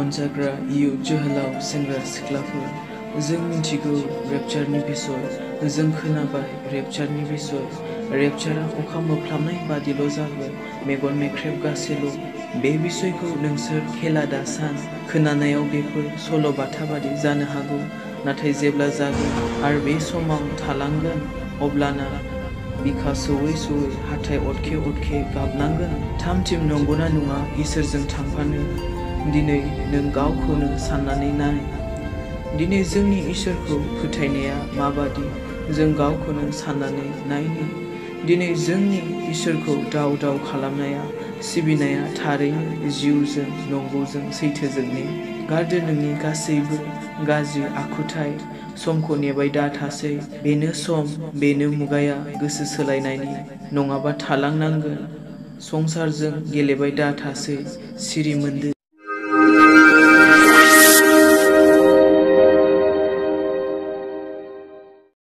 अनजाग्रा youth जोहोलाव सेंग्रा सिख्लाफोर, जों मिथिगौ रेपचारनि बिसय, जों खोनाबाय रेपचारनि बिसय। रेपचारा अखा मोफ्लामनाय बादिल' जागोन, मेगन मेख्रेब गासेल'। बे बिसयखौ नोंसोर खेला दासान। खोनानायाव बेफोर सल'बाथा बादि जानो हागौ, नाथाय जेब्ला जागोन आरो बे समाव थालांगोन, अब्लाना बिखा सौयै सौयै हाथाइ अदखे अदखे गाबनांगोन। थामथिम नंगौना नङा इसोरजों थांफानो? दिनै नों गावखौनो साननानै नाय। दिनै जोंनि इसोरखौ फोथायनाया माबादि? जों गावखौनो साननानै नायनि। दिनै जोंनि इसोरखौ दाव दाव खालामनाया, सिबिनाया थारैनो जिउजों, नंगौजों, सैथोजों ने? गारदो नोंनि गासैबो गाज्रि आखुथाय। समखौ नेबाय दाथासै। बेनो सम, बेनो मुगाया गोसो सोलायनायनि, नङाबा थालांनांगोन। संसारजों गेलेबाय दाथासै। सिरि मोनदो।